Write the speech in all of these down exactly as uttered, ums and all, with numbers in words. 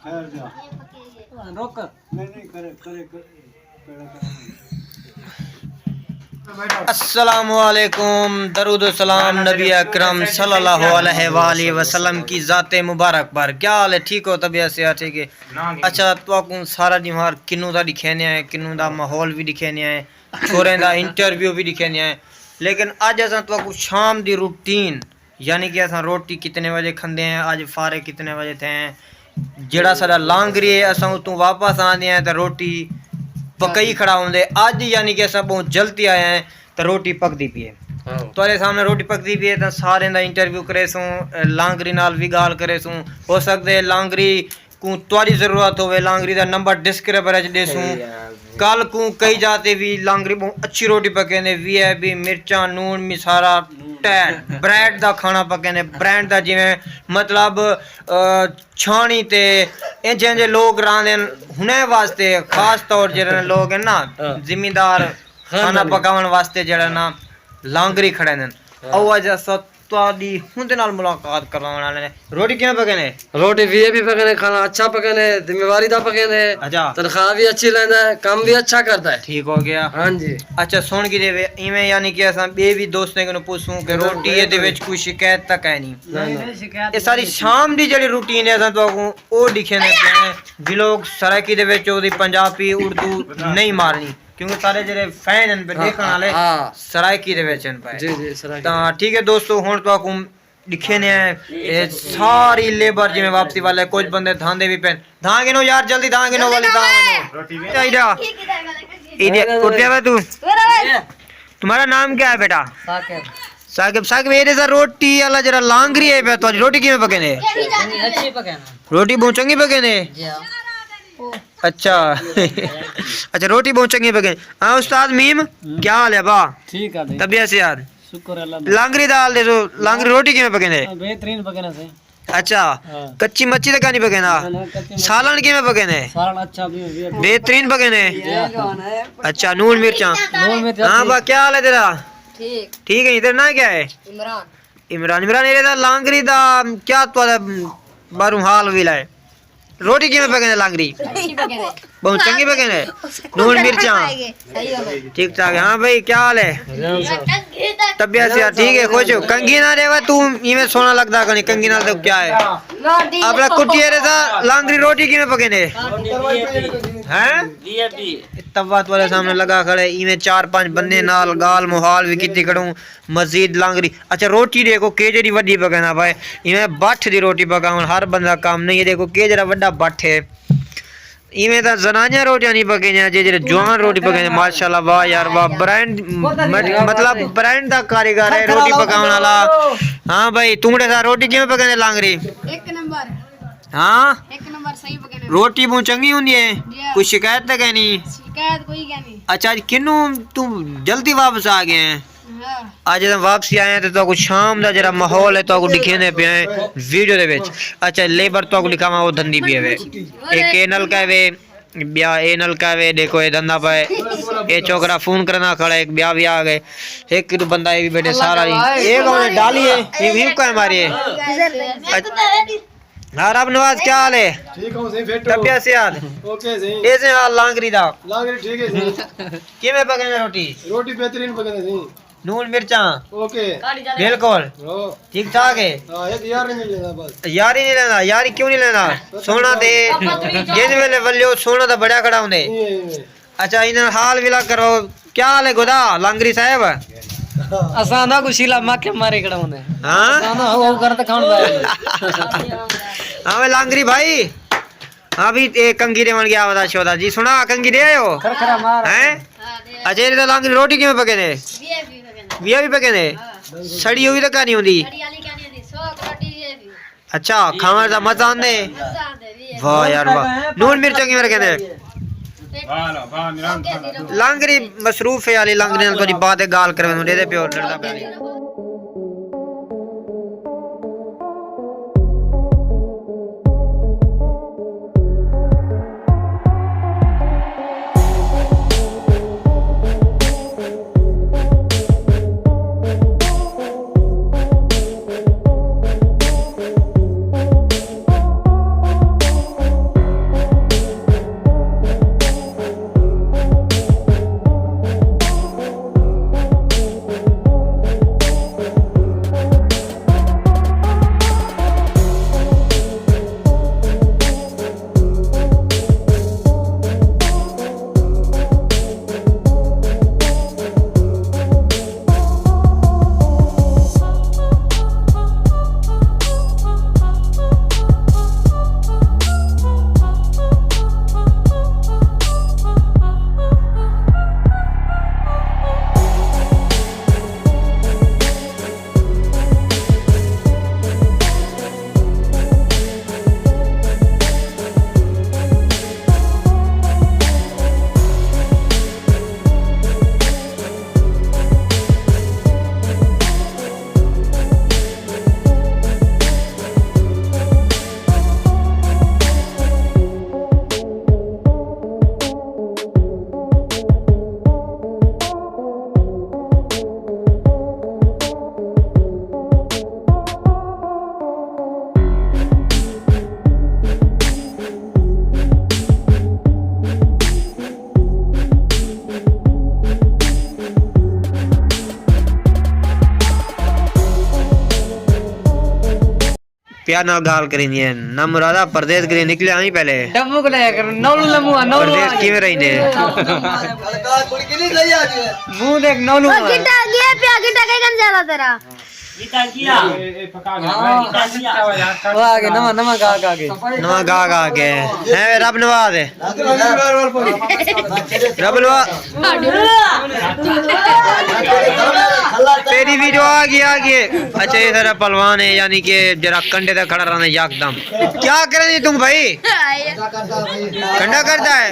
خیر جا۔ رک۔ نہیں، نہیں، کرے، کرے، کرے۔ السلام علیکم، درود و سلام نبی اکرم صلی اللہ علیہ وآلہ وسلم کی ذات مبارک پر۔ کیا حال ہے؟ ٹھیک ہو؟ طبیعت صحت ٹھیک ہے؟ اچھا، تہاکوں سارا ݙینہوار کنوں دا ݙکھیندے آئے، کنوں دا ماحول وی ݙکھیندے آئے، چھوہریں دا انٹرویو وی ݙکھیندے آئے، لیکن اڄ اساں تہاکوں شام دی روٹین، یعنی کہ اساں روٹی کتنے وجے کھندے ہیں، اڄ فارغ کتنے وجے تھے ہیں، جیڑھا ساݙا لانگری ہے، اساں اتوں واپس آندے ہیں تے روٹی پکئی کھڑا ہوندے۔ اڄ یعنی کہ اساں ٻہوں جلدی آئے ہیں تے روٹی پکدی پئی ہے۔ ہاں۔ تہاݙے سامݨے روٹی پکدی پئی ہے، تاں ساریں دا انٹرویو کریسوں، لانگری نال وی ڳالھ کریسوں۔ ہو سڳدے لانگری کوں تہاݙی ضرورت ہووے، لانگری دا نمبر ڈسکرپشن وچ ݙیسوں۔ صحیح ہے، صحیح۔ کل کوں کئی جاہ تے وی لانگری ٻہوں اچھی روٹی پکیندے، وی آئی پی، مرچاں، نون، مسالہ، ٹیٹ، برانڈ دا کھانا پکیندے، برانڈ دا، جیویں مطلب، آ، چھاݨی تے انج انج لوگ رہندے ہن، انہیں واسطے خاص طور جیڑھے لوگ ہیں نا، ہاں۔ زمیندار، ہاں، کھانا ہاں۔ پکاوݨ واسطے جیڑھا نا لانگری کھڑے ہن۔ ہاں۔ او اڄ اساں تہاݙی اوندے نال ملاقات کرواوݨ والے ہیں۔ روٹی کیویں پکیندے؟ روٹی وی آئی پی پکیندے، کھانا اچھا پکیندے، ذمہ واری دا پکیندے۔ اچھا۔ تنخواہ وی اچھی لیندا ہے، کم وی اچھا کردا ہے۔ ٹھیک ہو ڳیا۔ ہاں جی۔ اچھا، سُݨ کے ݙیوے، ایویں یعنی کہ اساں ٻئے وی دوستیں کنوں پُچھسوں کہ روٹی دے وچ کوئی شکایت تاں کائنی؟ نہ، نہ۔ اے ساری شام دی جیڑھی روٹین ہے، اساں تہاکوں او ݙکھیندے پئے ہیں۔ ولاگ سرائیکی دے وچ اوندی پنجابی، اردو نہیں مارنی۔ کیونکہ سارے جیڑھے فین ہن پئے ہاں، ݙیکھݨ والے، ہاں۔ سرائیکی دے وچ ہن پئے۔ جی، جی، سرائیکی۔ تاں ٹھیک ہے دوستو، ہݨ تہاکوں ݙکھیندے ہیں، اے ساری لیبر جیویں واپسی والے، کچھ بندے دھاندے وی پئے۔ دھاں گھنو یار، جلدی دھاں گھنو والی دھاں گھنو۔ چاہیدا۔ ایݙے اٹھیا وے توں؟ تمہارا نام کیا ہے بیٹا؟ ثاقب۔ ثاقب، ثاقب، اے ݙیکھ روٹی والا جیڑھا لانگری ہے پیا، تہاݙی روٹی کیویں پکیندے؟ اچھی پکیندے۔ روٹی ٻہوں چنڳی پکیندے؟ جی ہاں۔ اچھا۔ اچھا، روٹی ٻہوں چنڳی پکیندے۔ ہاں، استاد میم، ہوں۔ کیا حال ہے با؟ ٹھیک ہے جی۔ طبیعت صحت؟ شکر اللہ دا۔ لانگری دا حال ݙیسو، لانگری روٹی کیویں پکیندے؟ ہاں، بہترین پکیندے سئیں۔ اچھا، ہاں۔ کچی مچی تاں کائنی پکیندے؟ نہ، نہ، کچی مچی۔ سالن کیویں پکیندے؟ سالن اچھا بھی ہے۔ بہترین پکیندے؟ جی ہاں۔ اچھا، نون مرچاں۔ نون مرچاں۔ ہاں با، کیا حال ہے تیرا؟ ٹھیک۔ ٹھیک ہے، تیرا ناں کیا ہے؟ عمران۔ عمران، عمران، اے دا لانگری دا کیا تہاݙا ٻاہروں حال ویلا ہے؟ روٹی کیویں پکیندے لانگری؟ اچھی پکیندے۔ ٻہوں چنڳی پکیندے؟ نون مرچاں؟ صحیح ہو گئے۔ ٹھیک ٹھاک ہے۔ ہاں بھائی، کیا حال ہے؟ طبیعت صحت ٹھیک ہے؟ خوش ہو؟ کنگھی نہ ݙیوے، توں ایویں سوہݨا لڳدا کائنی، کنگھی نال تاں کیا ہے؟ روٹی۔ اپݨا کٹی ہے ریزا، لانگری روٹی کیویں پکیندے؟ ہیں؟ توا تہاݙے سامݨے لڳا کھڑے، ایویں چار پنج بندے نال ڳالھ مہاڑ وی کیتی کھڑوں۔ مزید لانگری۔ اچھا، روٹی ݙیکھو کیجھڑی وݙی پکیندا پئے۔ ایویں بٹھ دی روٹی پکاوݨ ہر بندے دا کم نہیں ہے۔ ݙیکھو کیجھڑا وݙا بٹھ ہے۔ ایویں تاں زنانیاں روٹیاں نہیں پکیندیاں، جیڑھے جوان روٹی پکیندے، ماشاءاللہ، واہ یار واہ، برانڈ، مت-، مطلب برانڈ دا کاریگر ہے روٹی پکاوݨ والا۔ ہاں بھائی، توں ݙیکھا روٹی کیویں پکیندے لانگری؟ ایک نمبر۔ ہاں؟ ایک نمبر صحیح پکیندے۔ روٹی ٻہوں چنڳی ہوندی ہے؟ جی ہاں۔ کوئی شکایت تاں کائنی؟ شکایت کوئی کائنی۔ اچھا، اڄ کنوں توں جلدی واپس آ ڳئے ہیں؟ ہاں۔ اڄ اساں واپسی آئے ہیں تے تہاکوں شام دا جیڑھا ماحول ہے، تہاکوں ݙکھیندے پئے ہیں ویڈیو دے وچ۔ اچھا، لیبر تہاکوں ݙکھاواں، او دھندی پئی ہے۔ اے کے نلکا ہے وے، ٻیا اے نلکا ہے وے، ݙیکھو اے دھندا پئے۔ اے چھوکرا فون کریندا کھڑا ہے، ہک ٻیا وی آ ڳئے۔ ہک بندہ اے وی ٻیٹھے سارا نہیں۔ اے کون ہے؟ ڈالی ہے؟ اے وی کائیں ماری ہے؟ ہاں، رب نواز، کیا حال ہے؟ ٹھیک ہوں سئیں، فٹ ہوں۔ طبیعت صحت؟ اوکے سئیں۔ اے سئیں حال لانگری دا۔ لانگری ٹھیک ہے سئیں۔ کیویں پکیندے روٹی؟ روٹی بہترین پکیندے سئیں۔ نون مرچاں؟ اوکے۔ بالکل۔ ہاں۔ ٹھیک ٹھاک ہے؟ ہاں، ہک یار نہیں لیندا بس۔ یاری نہیں لیندا؟ یاری کیوں نہیں لیندا؟ سوہݨا تے جس ویلے ولے او سوہݨا تاں بݨیا کھڑا ہوندے۔ ایویں، ایویں۔ اچھا، انہاں نال حال ولا کرو۔ کیا حال ہے گدا لانگری صاحب؟ اساں دا کوں شیلا مکھ مارے کھڑا ہوندے۔ ہاں؟ اساں دا او کر تے کھاݨ دا۔ ہاں وے لانگری بھائی۔ ہاں بھی اے کنگھی ݙیوݨ ڳیا ودا شودا جی۔ سݨا، کنگھی ݙے آئے ہو؟ کھر کھرا مار۔ ہیں؟ اچھا، اے تاں لانگری روٹی کیویں پکیندے؟ وی آئی پی پکیندے۔ وی آئی پی پکیندے؟ ہاں۔ سڑی ہوئی تاں کائنی ہوندی؟ سڑی والی کائنی ہوندی، سو روٹی وی آئی پی۔ اچھا، کھاوݨ دا مزہ آندے؟ مزہ آندے، وی آئی پی۔ واہ یار واہ۔ نون مرچاں کیویں رکھیندے؟ واہ، واہ، عمران خان۔ لانگری مصروف ہے علی، لانگری نال تہاݙی بات ہے، ڳالھ کرویں، ݙیندے پیو، لڑدا پیا۔ پیار نال ڳالھ کریندی ہے۔ نہ مرادہ، پردیس کݙی نکلیا آئیں پہلے؟ ڈبو کو لے کر نولو لمو آ، نولو پردیس آ۔ کیویں رہیندے؟ منہ دیکھ نولو آ۔ گٹا گیا پیا، گٹا کئی کن زیادہ تیرا؟ گٹا گیا۔ ہاں۔ گٹا گیا۔ وہ آ گئے، نواں، نواں گاہک آ گئے۔ نواں گاہک آ گئے۔ ہے رب نواز ہے۔ رب نواز۔ تیری ویڈیو آ گئی، آ گئی۔ اچھا، یہ سارا پہلوان ہے، یعنی کہ جرا کنڈے تے کھڑا رہنا یکدم۔ کیا کریں تم بھائی؟ کنڈا کرتا ہے۔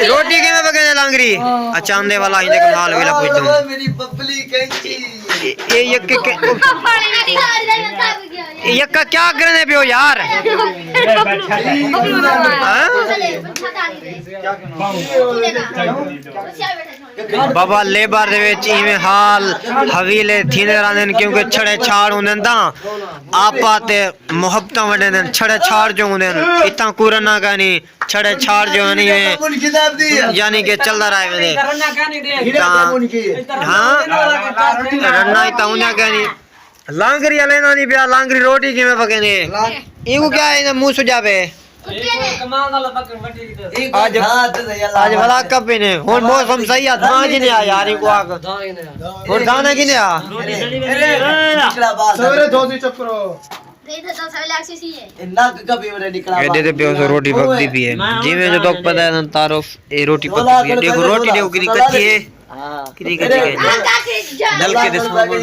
روٹی کیویں پکے لانگری؟ اچھا، آندے والا ہی لیکن حال ویلا پوچھ دوں۔ میری ببلی کینچی۔ اے، اے یک، یک، یکا کیا کرنے پیو یار؟ ہاں؟ بابا، لیبر دے وچ ایویں حال حویلے تھیندے رہندے ہن، کیونکہ چھڑے چھاڑ ہوندے ہن تاں آپا تے محبتاں ونڈیندے ہن، چھڑے چھاڑ جو ہوندے ہن، اتاں کوئی رنا کائنی، چھڑے چھاڑ جو ہنی ہے، یعنی کہ چلدا رہے ویندے۔ تاں، ہاں، رنا اتاں ہوندیاں کائنی۔ لانگری والے نہ نہیں پیا، لانگری روٹی کیویں پکیندے؟ ایکوں کیا ہے، منہ سجا پے۔ اڄ، اڄ ولا کپے نے، ہن موسم صحیح ہے، دھاں کنے آ یار، ایکوں آکھ۔ ہن دھاں کنے آ؟ سویرے دھوسی چکرو۔ ایݙے تے پیو سو روٹی پکدی پئی ہے۔ جیویں جو تک پتہ ہے نا تعارف، اے روٹی پکدی پئی ہے۔ ݙیکھو روٹی ݙیکھو کتنی کچی ہے۔ کتنی کچی ہے۔ نلکے دے سامݨے۔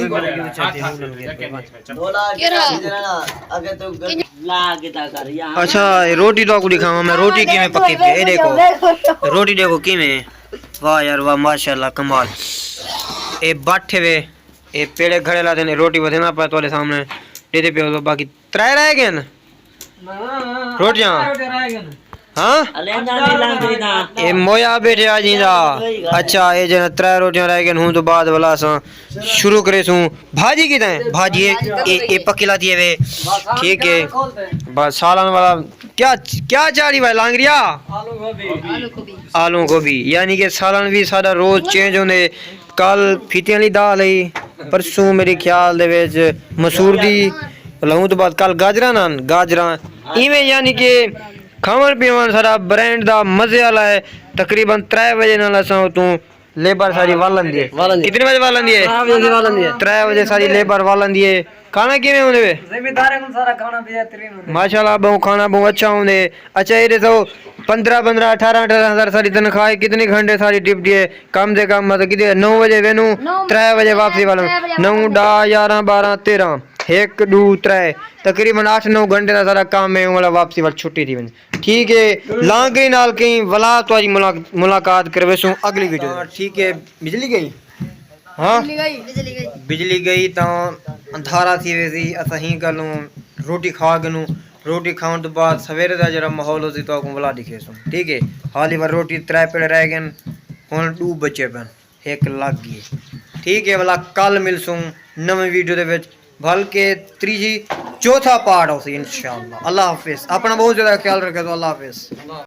اچھا، اے روٹی تہاکوں ݙکھاواں میں، روٹی کیویں پکی پئی ہے۔ اے ݙیکھو۔ روٹی ݙیکھو کیویں۔ واہ یار واہ، ماشاءاللہ کمال۔ اے بٹھے وے۔ اے پیڑے گھڑے لا دین، اے روٹی ودھینا پیا تہاݙے سامݨے۔ ݙیہدے پیو سو، باقی ترے رہ ڳئے ہن۔ روٹیاں۔ ہاں؟ اے مویا بیٹھے آ جیندا۔ اچھا، اے جݙاں ترے روٹیاں رہ ڳئے ہن، ہݨ توں بعد ولا اساں شروع کریسوں۔ بھاجی کتھے ہے؟ بھاجی اے، اے، اے پکی لاتی ہے وے۔ ٹھیک ہے۔ بس سالن والا کیا، کیا چاڑھی بھائی لانگریا؟ آلو گوبھی۔ آلو گوبھی۔ یعنی کہ سالن وی ساݙا روز چینج ہوندے۔ کل پھیتیں آلی دال ہئی، پرسوں میݙے خیال دے وچ مسور دی، ہݨ توں بعد کل گاجراں نان، گاجراں۔ ایویں یعنی کہ کھاوݨ پیوݨ ساݙا برانڈ دا مزے والا ہے۔ تقریباً ترے وڄے نال اساں اتوں لیبر ساری ول آندی ہے۔ ول آندی ہے۔ کتنے وڄے ول آندی ہے؟ ترے وڄے ول آندی ہے۔ ترے وڄے ساری لیبر ول آندی ہے۔ کھانا کیویں ہوندے وے؟ زمینداریں کوں سارا کھانا بہترین ہوندے۔ ماشاءاللہ، ٻہوں کھانا ٻہوں اچھا ہوندے۔ اچھا، اے ݙسو، پندرہ پندرہ، اٹھارہ اٹھارہ ہزار ساری تنخواہ ہے، کتنے گھنٹے ساری ڈیوٹی ہے؟ کم سے کم مطلب کتنے، نو وڄے وینوں، نو، ترے وڄے واپسی والا۔ ترے وڄے نو، واپسی۔ ݙاہ، یارہاں، ٻارہاں، تیرہاں، ہک، ݙو، ترے، تقریباً اٹھ نو گھنٹے دا سارا کم ہے، اوں والا واپسی والا چھٹی تھی ونڄے۔ ٹھیک ہے، لانگری نال کہیں ولا تہاݙی ملاق-، ملاقات کرویسوں اڳلی ویڈیو۔ ٹھیک ہے، بجلی ڳئی؟ ہاں؟ بجلی ڳئی۔ بجلی ڳئی تاں اندھارا تھی ویسی، اساں ہیں ڳالھوں روٹی کھا گھنوں، روٹی کھاوݨ توں بعد سویرے دا جیڑھا ماحول ہوسی تہاکوں ولا ݙکھیسوں، ٹھیک ہے؟ حالی وار روٹی ترے پیڑے رہ ڳئے ہن، ہݨ ݙو بچے پئن، ہک لڳ ڳئی۔ ٹھیک ہے، ولا کل ملسوں نویں ویڈیو دے وچ، بلکہ تریجھی، چوتھا پارٹ ہوسی انشاءاللہ۔ اللہ حافظ، اپݨا بہت زیادہ خیال رکھیسو، اللہ حافظ۔